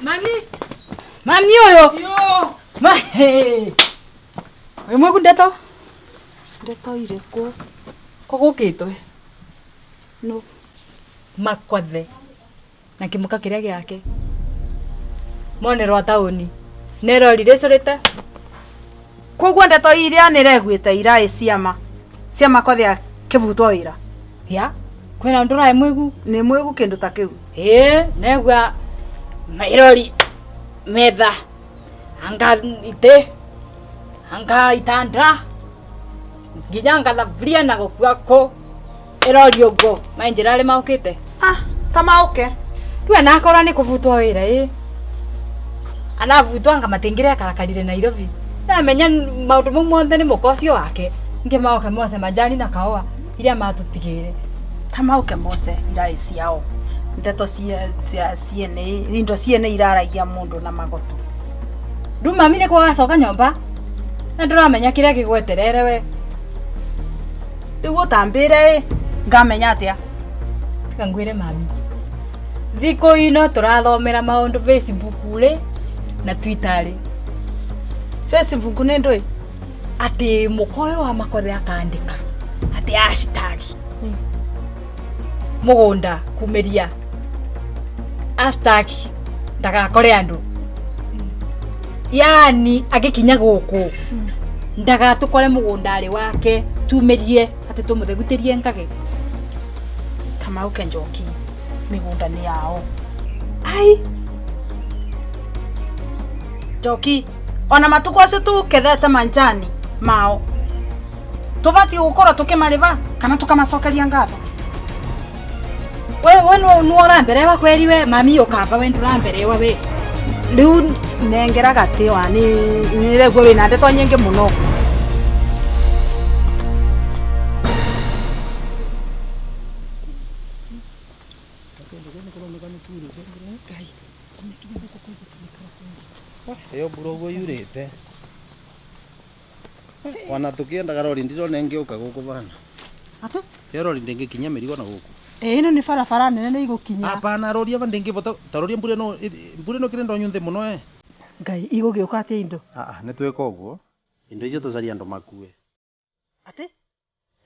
Mami. Mami ũyũ. Yo. Ma hey. Wĩ mwĩgu ndeto? Ndeto irĩkũ? Kũgũkĩtwe. No. Makwathe. Na kĩmũka kĩrĩa gĩake. Monerwa taũni. Nerori rĩcũrĩte. Koguo ndeto iria nĩreguĩte iraĩ ciama. Cia Makwathe akĩbutwo wĩra. Ya. Kwĩna ũndũ ũraĩ mwĩgu? Nĩ mwĩgu kĩndũ ta kĩu. Ĩĩ, negua mairori metha anga itĩ anga itanda nginya anga thaburia na gũkua kũ ĩrori ũguo mainjĩra arĩ maũkĩte. Ah, ta maũke. Rĩu anakorwo nĩ kũbutwo wĩra ĩ. Anabutwo anga matingĩre akarakarire Nairobi. Namenya maũndũ mau mothe nĩ mũka ũcio wake. Ngĩ maũke mose majani na kahũa iria matũtigĩire. Ta maũke mose iraĩ ciao. Ndeto cia ciene indo ciene iraragia mũndũ na magoto. Rĩu mami nĩ kwagacoka nyũmba na ndũramenya kĩrĩa gĩgweterere we. Rĩu ũtambĩre ĩ ngamenya atĩa? Tiga ngwĩre mami. Thikũ ino tũrathomera maũndũ Facebook rĩ na Twitter rĩ. Facebook nĩ ndũĩ? Atĩ mũka ũyũ wa Makwathe akandĩka atĩ hashtag mũgũnda kumĩria hashtag ndagakore andũ. Yaani agĩkinya gũkũ ndagatũkore mũgũnda arĩ wake tumĩrie atĩ tũmũthegutĩrie ngage. Ta mauke Njoki mĩgũnda nĩ yao. Ai. Njoki ona matukũ acio tukethete manjani mao tũbatiĩ gũkorwo tũkĩmarĩba kana tũkamacokeria ngatho. We we no no ũramberewa kweri we mami ũkamba we ndũramberewa we. Rĩu nengera gatĩ wa nĩ nĩreguo wĩna ndeto nyingĩ mũno. Ĩyo mbura ũguo yurĩte ona tũkĩendaga rori ndirona ĩngĩũka gũkũ bana. Atĩ? Ĩyo rori ndĩngĩkinyia mĩrigo na gũkũ. Ĩĩ ĩno nĩ barabara nene nĩ igũkinya. Hapana rori aba ndĩngĩbota ta roria mbura ĩno mbura ĩno kĩrĩ ndonyu nthĩ mũno eh. Ngai igũgĩũka atĩa indo? Ah nĩ twĩka ũguo indo icio tũcarie andũ makue. Atĩ?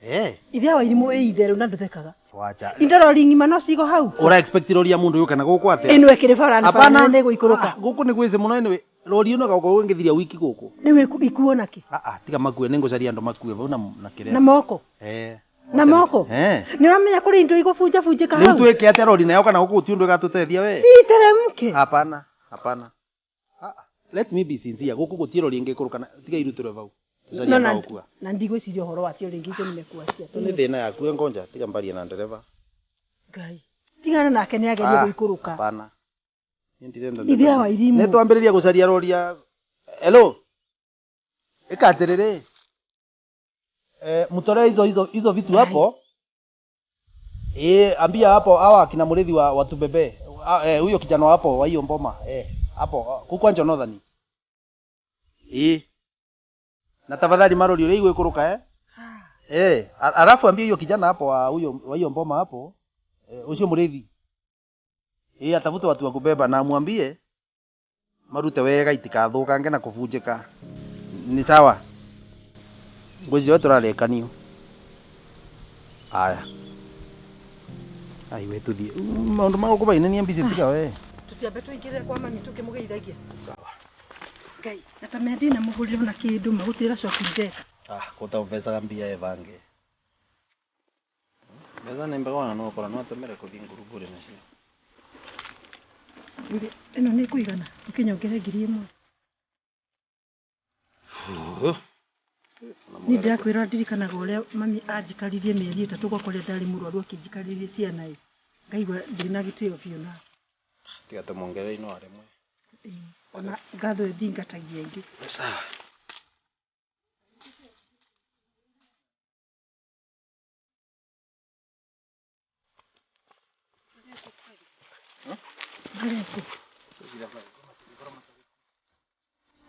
Eh. Ithe wa irimũ ĩ itherũ na ndũthekaga. Wacha. Indo rori ng'ima no cigo hau. Ũra expect rori ya mũndũ yũke na gũkũ atĩa? Ĩno ĩkĩrĩ bara nĩ bara nene nĩ ĩgũikũrũka. Ah, gũkũ nĩ gwĩci mũno anyway. Rori ĩno gũkorwo ĩngĩthiria wiki gũkũ. Rĩu ikuo nakĩ? Ah ah tiga makue nĩ ngũcaria andũ makue vau na na kĩrĩa. Na moko? Eh. Na moko? Eh. Nĩ ũramenya kũrĩ indo igũbunjabunjĩka Rĩu hau? twĩke atĩa rori nayo kana gũkũ gũtirĩ ũndũ ĩgatũteithia we? Citeremke. Hapana, hapana. Ah, let me be sincere. Gũkũ gũtirĩ rori ĩngĩikũrũka na tiga irutĩrwe vau. Tũcarie No, andũ na a gũkua. na ndigwĩciria ũhoro wacio rĩngĩ icio nimekuachia. Nĩ thĩna yaku ngonja tiga mbarie na ndereba. Ngai. Tigana nake nĩ agerie Ah, gũikũrũka. Hapana. Niĩ ndirenda Ithe wa irimũ. Nĩ twambĩrĩria gũcaria rori ya Hello. Ĩka atĩrĩrĩ. Eh, mtolee hizo hizo hizo vitu hapo. Eh, ambia hapo hawa akina mrithi wa watubebe. Ah, eh, huyo kijana wa hapo wa hiyo mboma. Eh, hapo kukwa Jonathan. Eh. Na tafadhali marori ule igwe eh. Eh, alafu ambia hiyo kijana hapo wa huyo wa hiyo mboma hapo. Eh, ucio mrithi. Eh, atafute watu wa kubeba na amwambie marute wega itikathukange na kubunjika. Ni sawa. Ngwĩciria tũrarĩkanio. Aya. Ai we tũthiĩ. Maũndũ ma gũkũ bainania mbici tiga we. Tũtiambe tũingĩrĩre kwa mami tũkĩmũgeithagia. Sawa. Ngai, na ta mea ndina mũgũrĩre ona kĩndũ magũtĩra shopping ndeka. Ah, kũta mbecaga mbia ebange. Mbeca nĩ mbega ona no ũkora no atũmĩre kũthiĩ ngurubũrĩ nacio. Ĩno nĩ ĩkũigana ũkĩnyongere 1000. Niĩ ndĩrakwĩra ndirikanaga ũrĩa mami anjikaririe mĩeri 3 gwakwa rĩrĩa ndarĩ mũrwaru akĩnjikarĩria ciana ĩ. Ngaigua ndĩna gĩtĩo biũ nake. Tiga tũmuongerere inua rĩmwe. Ona ngatho ĩthingatagia ingĩ. Sawa.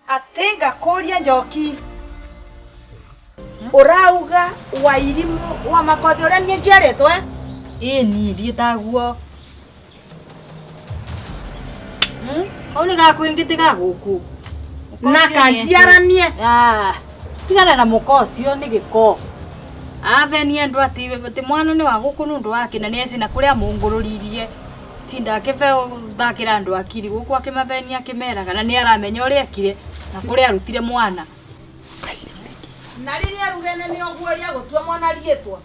Atĩ ngakũria Njoki. Ũrauga wa irimũ wa Makwathe ũrĩa niĩ njiarĩtwo eh? Ĩĩ niĩ ndiĩtaguo. Kau nĩ gakwĩngĩ ti ga gũkũ. Na kanjiaranie. Ah. Tigana na mũka ũcio nĩ gĩko. Aveni andũ atĩ mwana nĩ wa gũkũ nĩ ũndũ wake na nĩ eci na kũrĩa amũngũrũririe. Tinda akĩbe thakĩra andũ akiri gũkũ akĩmavenia akĩmeraga na nĩ aramenya ũrĩa ekire na kũrĩa arutire mwana. Na rĩrĩa rugene nĩ ũguo rĩa gũtua mwana rĩtwa.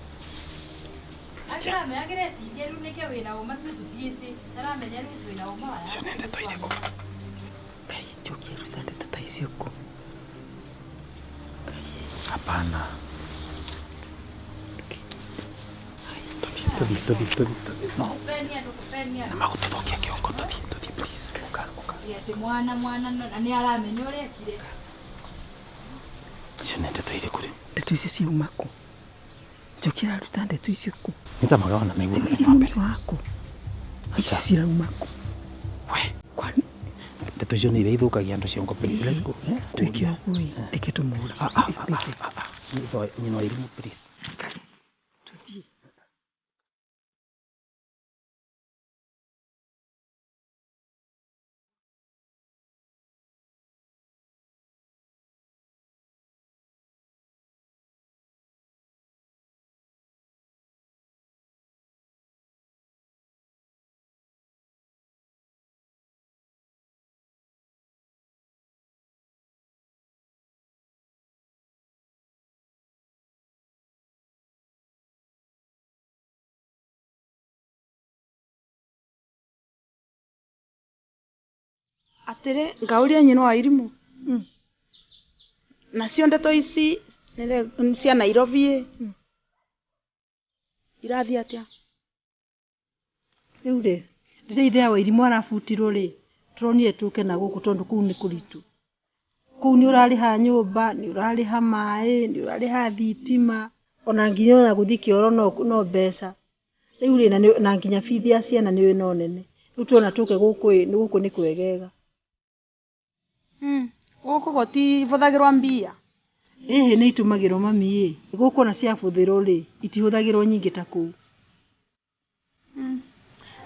Hapana. Tuthi. No. Na magututhukia kiongo tuthi please. Uka. Mwana na nĩ aramenya ũrĩa ekire. Icio nĩ ndeto irĩkũ rĩ? Ndeto icio ciauma kũ? Njoki araruta ndeto icio kũ? Nĩ ta magawa na maigua mũthenya wa mbere. Waku. Icio cirauma kũ? We. Kwani ndeto icio nĩ iria ithũkagia andũ ciongo please. Let's go. Twĩke ũguo ĩ, reke tũmũre. Nyina wa irimũ please. Tũthiĩ. Atĩrĩ ngauria nyina wa irimũ. Nacio ndeto ici cia Nairobi ĩ irathiĩ atĩa? Rĩu rĩ, rĩrĩa ithe wa irimũ arabutirwo rĩ, tũronire tũke na gũkũ tondũ kũu nĩ kũritũ. Kũu nĩ ũrarĩha nyũmba, nĩ ũrarĩha maĩ, nĩ ũrarĩha thitima, ona nginya ona gũthiĩ kĩoro no mbeca. Rĩu rĩ, na nginya bithi ya ciana nĩ no nene. Rĩu tuona tũke gũkũ ĩ, gũkũ nĩ kwegega. Gũkũ gũtibũthagĩrwo mbia? Ĩhĩ nĩ itumagĩrwo mami ĩ. Gũkũ ona ciabũthĩrwo rĩ, itihũthagĩrwo nyingĩ ta kũu.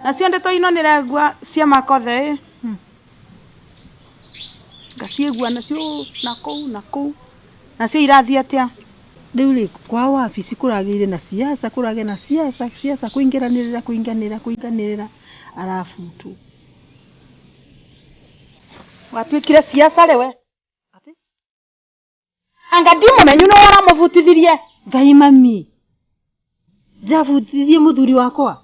Nacio ndeto ino nĩregua cia Makothe ĩ. Ngaciĩgua nacio na kũu na kũu. Nacio irathiĩ atĩa? Rĩu rĩ, kwa wabici kũragĩire na siasa, kũragĩa na siasa, siasa kũingĩranĩrĩra arabutwo. Watuĩkire siasa rĩ we? Atĩ? Anga ndi mũmenyu nĩwe ũramũbutithirie? Ngai mami, njabutithie mũthuri wakwa?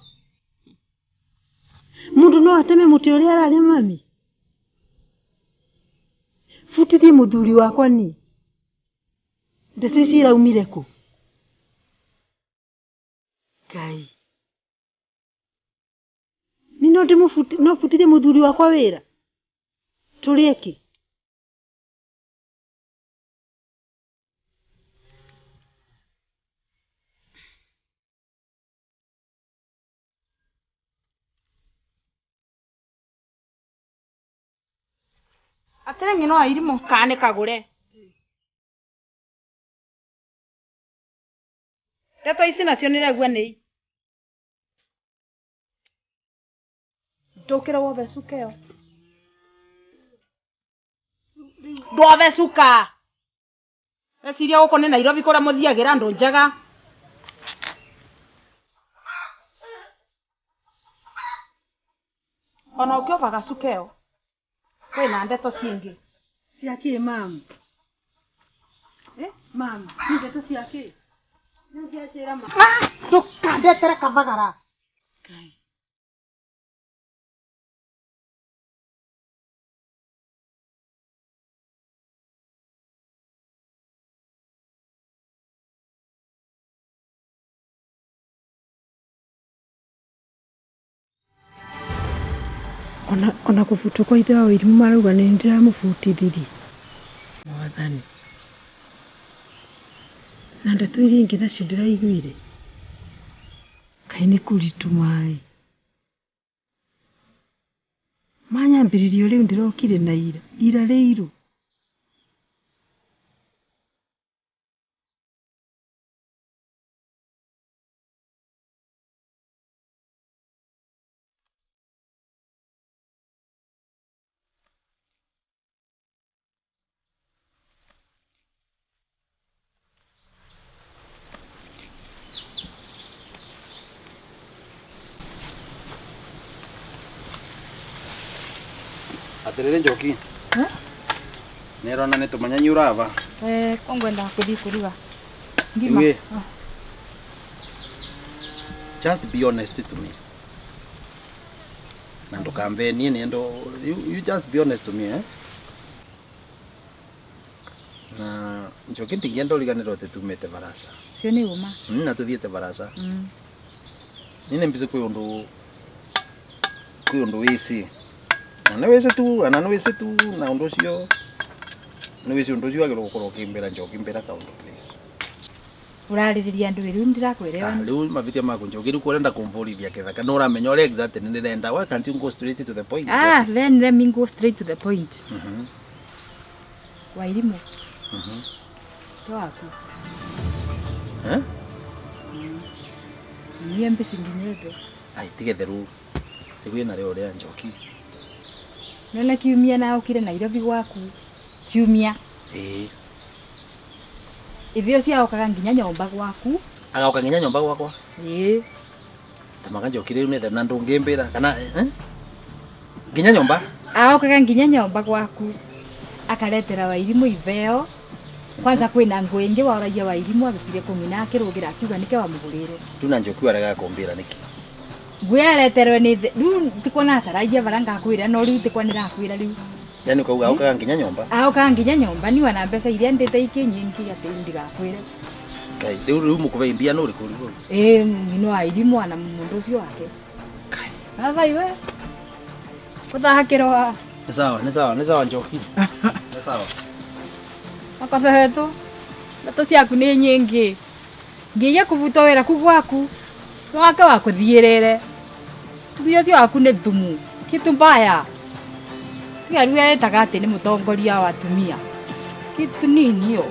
Mũndũ no ateme mũtĩ ũrĩa ararĩa mami? Butithie mũthuri wakwa ni? Ndeto ici iraumire kũ? Ngai. Ni no no butithie mũthuri wakwa wĩra? Tũrĩe kĩ? Atĩrĩ nyina wa irimũ kana nĩ kagũre. Ndeto ici nacio nĩregua nĩ ndũkĩre wothe cuka ĩyo. Ndwothe cuka. Eciria gũkũ nĩ Nairobi kũrĩa mũthiagĩra andũ njega. Ona ũkĩobaga cuka ĩyo kwĩna ndeto cingĩ. Cia kĩ mamu? Mamu, nĩ ndeto cia kĩ? Nĩ ma. Ndũkandetere kathagara. Ngai. Ona kũbutwo kwa ithe wa irimũ marauga nĩ ndĩramũbutithirie. Mwathani. Na ndeto iria ingĩ nacio ndĩraiguire. Kaĩ nĩ kũritũ maĩ. Manyambĩrĩrio rĩu ndĩrokire na ira. Ira rĩirũ. Atiriri Njoki. Nirona ni tumanyanyi urava. Kongwenda kuthi kuruga. Ngima. Just be honest to me. Na ndukambe nie ndo you just be honest to me eh. Na Njoki ndingienda uriganirwo ati tumite barasa. Cio ni uma. Na tuthiete barasa. Nini mbize kwi undu wisi. Na niwisi tu, na niwisi tu na undu ucio. Niwisi undu ucio wagirwo gukorwo ukimbira Njoki mbira kaundu please. Uraririria andu riu ndirakwelewa. Riu mavitia maku Njoki riu urenda kumvurithia kithaka no uramenya uria exactly ndirenda. Why can't you go straight to the point? Then let me go straight to the point. Wairimu. To waku. Niĩ mbici nginyete. Ai tige theru. Tigwe na rĩo rĩa Njoki. Nona kiumia na ukire Nairobi gwaku. Kiumia. Ithio ciaokaga nginya nyomba gwaku. Agaoka nginya nyomba gwakwa? Tamaga Njoki riu nĩ na ndũngĩmbĩra kana nginya nyomba? Aokaga nginya nyomba gwaku. Akaretera Wairimu iveo. Kwanza kwina ngũ ingi waoragia Wairimu agĩtire kũng'ina akĩrũgĩra akiuga nĩke wamũgũrĩre. Riu na Njoki arega kũmbĩra nĩkĩ? Ngũ yareterwe nĩ riu tikwa nacaragia bara ngakwĩra no riu tikwa nĩrakwĩra riu. Yani ukauga aokaga nginya nyomba? Aokaga nginya nyomba niwa na mbeca iria ndĩte ikĩ nyingĩ atĩ ndigakwĩre. Ngai riu riu mũkũbe mbia nũ ũrĩkũ riu? Ng'ino Wairimu ana mũndũ ũcio wake. Ngai. Baba iwe. Gũthakĩrwo. Nĩ sawa, nĩ sawa, nĩ sawa Njoki. Nĩ sawa. Akathehetwo ndeto ciaku nĩ nyingĩ nginya kũbutwo wĩra ku gwaku wake wa kũthiĩrĩre tumia ũcio waku nĩ thumu kitu mbaya tiga rĩu etaga atĩ nĩ mũtongoria wa atumia kitu ninio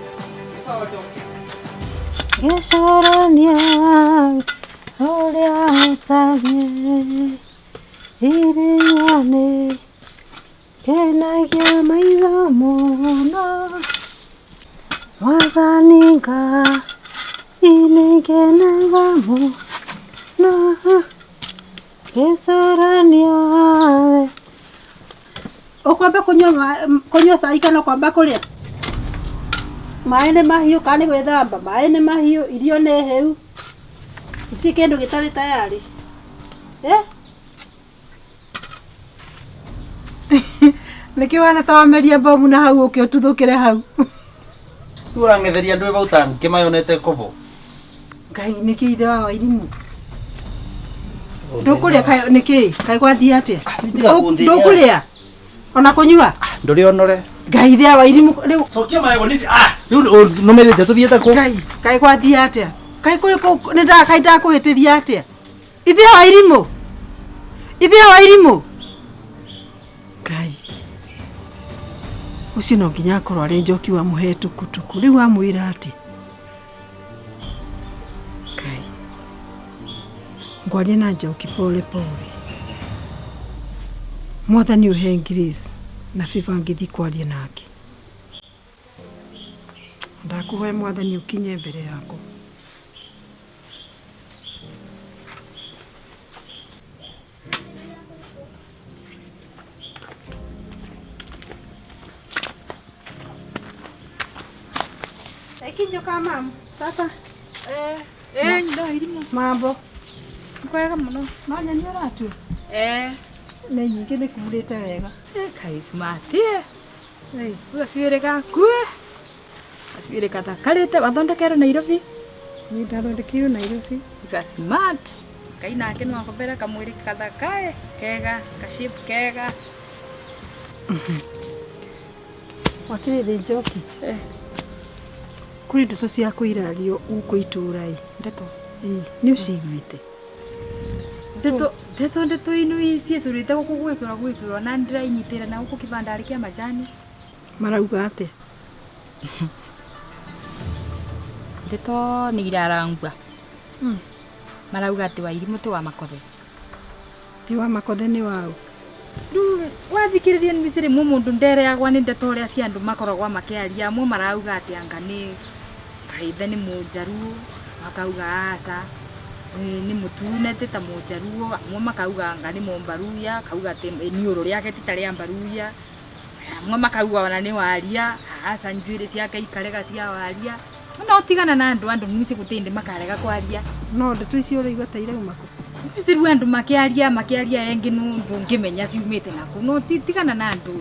Gĩcũrania ũrĩa ũtariĩ iria-inĩ kenagia maitho mũno Mwathani Ngai nĩngenaga mũno ngĩcũrania we. Ũkwamba kũnyua cai kana ũkwamba kũrĩa? Maĩ nĩ mahiũ kana nĩ gwĩthamba? Maĩ nĩ mahiũ, irio nĩ hĩu. Gũtirĩ kĩndũ gĩtarĩ tayari. Nĩkĩ wana ta wameria mbomu na hau ũke ũtuthũkĩre hau? Rĩu ũrang'etheria andũ vau ta ngĩmayonete kobo. Ngai nĩkĩ ithe wa Wairimu? Ndũkũrĩa kaĩ nĩkĩ? Kaĩ gwathiĩ atĩa? Ndũkũrĩa? Ona kũnyua? Ndũrĩ onore. Ngai ithe wa Wairimu rĩu cokia maĩ nĩ rĩu nũmĩrĩte tũthiĩte kũ? Ngai kaĩ gwathiĩ atĩa? Kaĩ kũrĩ kũ nĩ kaĩ ndakũhĩtĩria atĩa? Ithe wa Wairimu? Ithe wa Wairimu? Ngai ũcio no nginya akorwo arĩ Njoki wamũhe tukutuku rĩu amwĩra atĩ Ngai ngwaria na Njoki pole pole. Mwathani ũhe grace na favor ngĩthiĩ kwaria nake. Ndakũhoya Mwathani ũkinye mbere yakwa. Kinjoka mama. Sasa ndo Wairimu. Mambo. Kwega mũno. No nyeni ũratua? Nĩ nyingĩ nĩ kurĩte wega. Kai smart. Gacuĩrĩ gaku. Gacuĩrĩ gathakarĩte wathondekerwo Nairobi? Nĩ ndathondekeirwo Nairobi. Ga smart. Kai nake no akobera kamwĩrĩ kathakae kega, ka shape kega. Watirĩrĩ Njoki. Kũrĩ ndeto cia kũirario gũkũ itũũra ĩ. Ndeto? Nĩ ũciguĩte? Ndeto ndeto ino ciecũrĩte gũkũ gwĩtũra gwĩtũra na ndĩrainyitĩra na gũkũ kĩbandarĩ kĩa majani. Marauga atĩa? Ndeto nĩ irarangua. Marauga atĩ Wairimu ti wa Makothe. Ti wa Makothe nĩ waũ? Rĩu wathikĩrĩria nĩ rĩmwe mũndũ ndereagwa nĩ ndeto ũrĩa cia andũ makoragwo makĩaria. Amwe marauga atĩ anga nĩ kaithe nĩ mũnjaruo, makauga aca. Nĩ mũtune ti ta mũjaruo, amwe makauga anga nĩ mũmbaruya, akauga atĩ iniũrũ rĩake ti ta rĩa mbaruya. Amwe makauga ona nĩ waria, aca njuĩrĩ ciake ikarega cia waria. No tigana na andũ, andũ nĩci gũtĩndĩ makarega kwaria. No ndeto icio ũraigua ta irauma kũ? Ciru andũ makĩaria makĩaria engĩ ndũngĩmenya ciumĩte nakũ. No tigana na andũ,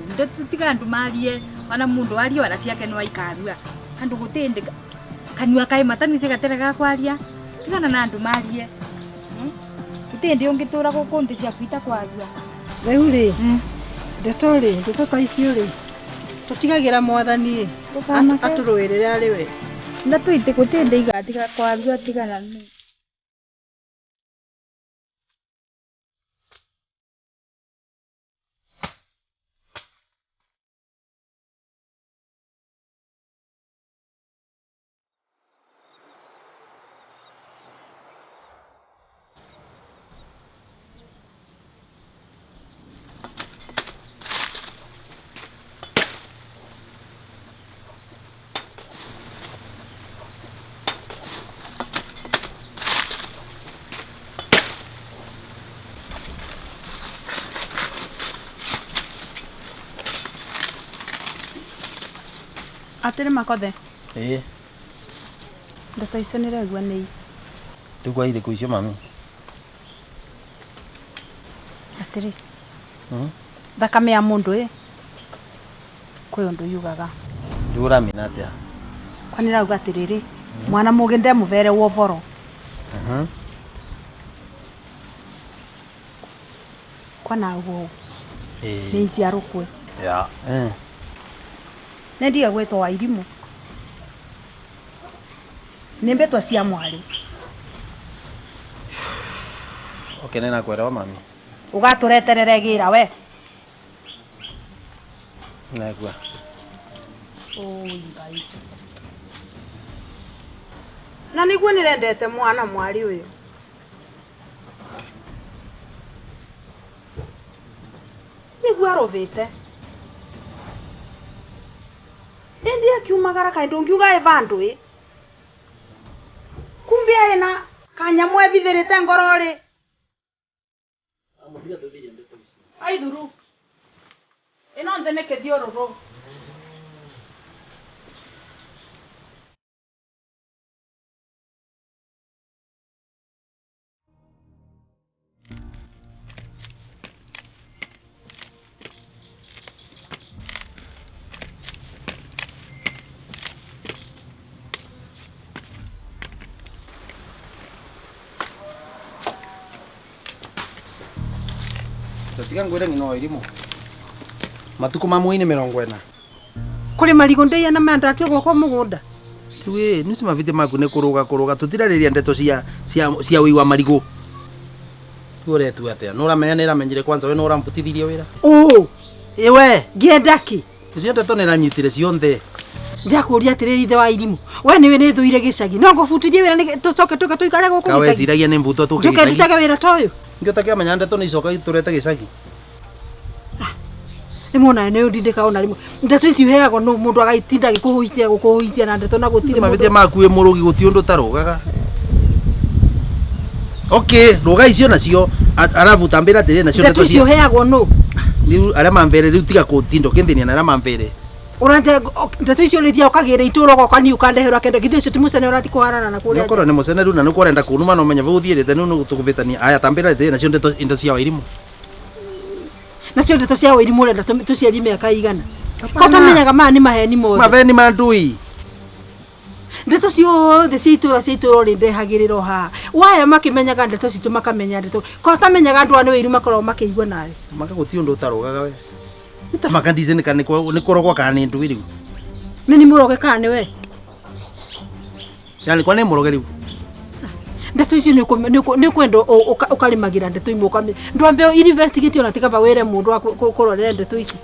tiga andũ marie, ona mũndũ arie ona ciake no aikarua. Andũ gũtĩndĩ kanua kaĩ matanisi gaterega kwaria. Tigana na andũ marie. Gũtĩndĩ ũngĩtũra gũkũ nthĩ ciaku itakwaria. Rĩu rĩ, ndeto rĩ, ndeto ta icio rĩ, tũtigagĩra mwathani ĩ, atũrũĩrĩre arĩ we. Ndeto itĩ gũtĩndĩ igatiga kwaria tigana nĩ. Atĩrĩ Makothe. Ĩĩ. Ndeto icio nĩraigua nĩ Rĩu kwa irĩkũ icio mami? Atĩrĩ. Thakame ya mũndũ ĩ kwĩ ũndũ yugaga. Rĩu ũramena atĩa? Kwani rauga atĩrĩrĩ, mwana mũgĩ ndemũbere wa ũboro. Kwana ũguo nĩ njiarũkwe. Ya. Nĩ ndige gwĩtwo Wairimũ. Nĩ mbĩtwa cia mwarĩ. Okay, nĩ nakuelewa mami. Ũgatũreterere gĩra we. Naigua. Oi Ngai. Na nĩguo nĩrendete mwana mwarĩ ũyũ. Nĩguo arũthĩte. Ĩndĩ akiumagara kaĩ ndũngiuga ĩ vandũ ĩ. Kumbe aĩ na kanyamũ ebithĩrĩte ngoro rĩ. Aithuru. Ĩno nthĩ nĩ kĩthiũrũrũ. Tiga ngwire ng'ina wa Irimũ. Matukũ ma mwei nĩ 40. Kũrĩ marigũ ndĩia na mandatue gwakwa mũgũnda. Rĩu ĩ, nĩci mabĩtĩ maku nĩ kũrũga kũrũga tũtirarĩria ndeto cia cia cia ũi wa marigũ. Rĩu ũretua atĩa? Nĩ ũramenya nĩ ĩramenyire kwanza we nĩ ũrambutithirie wĩra? Ũ. Ĩ we. Ngĩenda kĩ? Icio ndeto nĩ ĩranyitire cionthe. Ndakũria atĩrĩrĩ ithe wa Irimũ. We nĩwe nĩ thũire gĩcagi. No ngũbutithie wĩra nĩ tũcoke tũke tũikare gũkũ Kawe gĩcagi. ciragia nĩ mbuto tũke Njũke gĩcagi. ndutage wĩra ta ũyũ. Ngĩ ũtakĩamenya ndeto nĩ icoka itũrete gĩcagi. Rĩmwe ona nĩ ũndindĩkaga ona rĩmwe. Ndeto ici ũheagwo nũ mũndũ agaitinda agĩkũhũitia gũkũhũitia na ndeto na gũtirĩ Mabĩtia maku wĩ mũrũgi gũtirĩ ũndũ ũtarũgaga. Okay, rũga icio nacio arabu tambĩra atĩrĩrĩ nacio Ndeto ndeto ici cia ũheagwo nũ? Rĩu arĩa mambere rĩu tiga kũtinda ũkĩnthĩnia na arĩa mambere. Ũranja ndeto icio ũrĩthiaga ũkagĩra itũũra ũgoka niĩ ũkandehera kĩndũ githĩ ũcio ti mũcene ũrathiĩ kũharana na kũrĩa. Nĩũkorwo nĩ mũcene rĩu na nĩkuo ũrenda kũnuma na ũmenye vau ũthiĩrĩte nĩu nĩgũtũgũbĩtania. Aya tambĩra atĩrĩrĩ nacio ndeto indo cia Wairimũ. Nacio ndeto cia Wairimũ ũrenda tũciarie mĩaka igana. Ko ũtamenyaga maya nĩ maheni mothe. Maheni ma ndui. Ndeto ciothe cia itũũra cia itũũra ũrĩndehagĩrĩra o haha. Waya makĩmenyaga ndeto citũ makamenya ndeto. Ko ũtamenyaga andũ aya nĩ wĩiru makoragwo makĩigua nawe. Maka gũtirĩ ũndũ ũtarũgaga we. Nĩ ta maka ndici nĩ nĩ kũrogwo kana nĩ ndui rĩu. Nĩ nĩ mũroge kana nĩ we? Yani kwa nĩ mũroge rĩu. Ndeto icio nĩ ũkwenda ũkarĩmagĩra ndeto imwe ũkamenya. Ndwambe investigate ona ti kaba wĩre mũndũ wa kũrorera ndeto ici.